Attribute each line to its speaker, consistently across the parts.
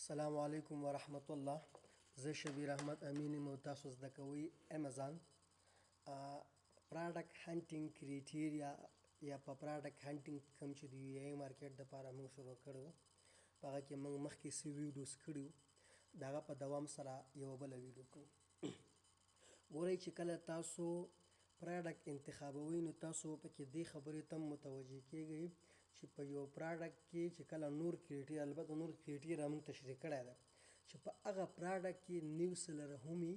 Speaker 1: السلام علیکم ورحمت الله، زه شبیر احمد امین یم او تاسو زده کوئ امیزون پراډکټ هنټینګ کریټیریا یا په پراډکټ هنټینګ کوم چې د یو ای مارکیټ دپاره موږ شروع کړی وو، په هغه کې موږ مخکې څه ویډیوز کړي وو، د هغه په دوام سره یوه بله ویډیو کوو. ګورئ چې کله تاسو پراډکټ انتخابوئ نو تاسو پکې دې خبرې ته هم متوجه کیږئ چې په یو پراډکټ کې چې کله نور کریټیر، البته نور کریټیر موږ تشریح کړی دی، چې په هغه پراډکټ کې نیو سیلر هم وي،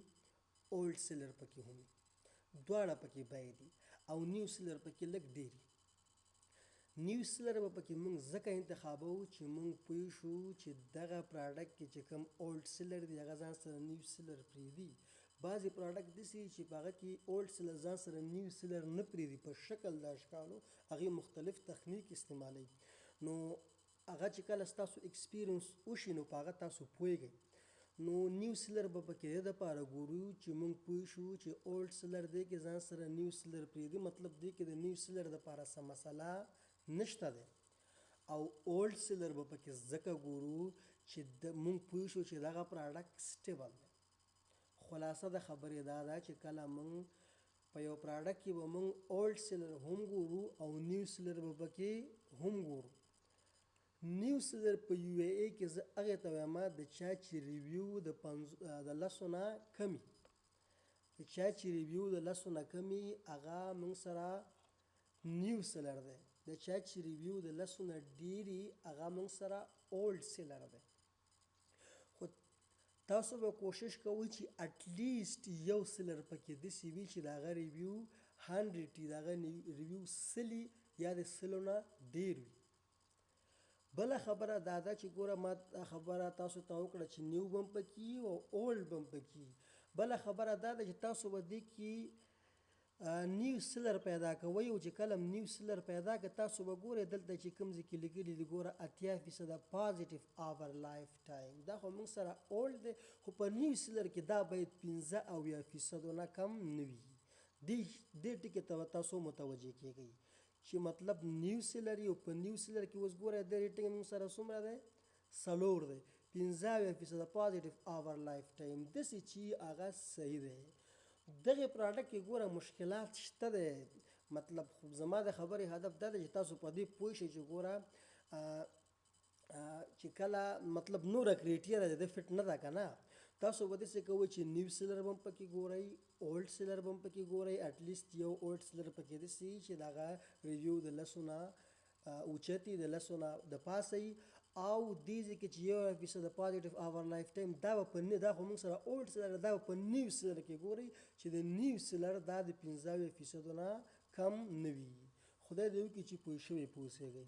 Speaker 1: اولډ سیلر پکې هم وي، دواړه پکې بیې دي او نیو سیلر پکې لږ ډېر وي. نیو سیلر به پکې موږ ځکه انتخابوو چې موږ پوه شو چې دغه پراډکټ کې چې کوم اولډ سیلر دی هغه ځان سره نیو سیلر پرېږدي. بعضې پراډکټ داسې وي چې په هغه کې اولډ سیلر ځان سره نیو سیلر نه پرېږدي، په شکل د اشکالو هغې مختلف تکنیک استعمالوي. نو هغه چې کله ستاسو ایکسپیرینس وشي نو په هغه تاسو پوهېږئ. نو نیو سیلر به پکې د دې دپاره ګورو چې موږ پوه شو چې اولډ سیلر دی کې ځان سره نیو سیلر پرېږدي، مطلب دی کې د نیو سیلر دپاره څه مسله نشته دی. او اولډ سیلر به پکې ځکه ګورو چې موږ پوه شو چې دغه پراډکټ سټیبل دی. خلاصه د خبرې دا ده چې کله موږ په یو پراډکټ کې به موږ اولډ سیلر هم ګورو او نیو سیلر به پکې هم ګورو. نیو سیلر په یو ای ای کې زه هغې ته وایم د چا چې ریویو د لسو نه کمي، د چا چې ریویو د لسو نه کمي هغه موږ سره نیو سیلر دی، د چا چې ریویو د لسو نه ډېري هغه موږ سره اولډ سیلر دی. خو تاسو به کوشش کوئ چې اټلیست یو سیلر پکې داسې وي چې د هغه ریویو 100 وي، د هغه ریویو سلي یا د سلو نه ډېر وي. بله خبره دا ده چې ګوره ما دا خبره تاسو ته وکړه چې نیو به هم پکې او اولډ به هم پکې. بله خبره دا ده چې تاسو به دې کې نیو سیلر پیدا کوئ، او چې کله نیو سیلر پیدا که تاسو به ګورئ دلته چې کوم ځای کې لیکلي دي ګوره 80% پازیټیو آور لایف ټایم، دا خو موږ سره اولډ دی، خو په نیو سیلر کې دا باید 75 فیصدو نه کم نه وي. دې ټکي ته به تاسو متوجه کېږئ چې مطلب نیو سیلر یو په نیو سیلر کې اوس ګورئ د ریټینګ موږ سره څومره دی؟ 4 دی، 75% پازیټیو آور لایف ټایم، داسې چې هغه صحیح دی. دغه پراډکټ کې ګوره مشکلات شته دی. مطلب زما د خبرې هدف دا دی چې تاسو په دې پوه شئ چې ګوره چې کله مطلب نوره کریټیریا د فټ نه ده که نه، تاسو به داسې کوئ چې نیو سیلر به هم پکې ګورئ، اولډ سیلر به هم پکې ګورئ، اټلیست یو اولډ سیلر پکې داسې وي چې دغه ریویو د لسو نه اوچتي، د لسو نه د پاسه وي، او دې ځای کې چې 1% پازیټیو آور لایف ټایم، دا به په نه، دا خو موږ سره اولډ سیلر، دا به په نیو سیلر کې ګورئ چې د نیو سیلر دا د 75 فیصدو نه کم نه وي. خدای دې وکړي چې پوه شوي پوسېږئ.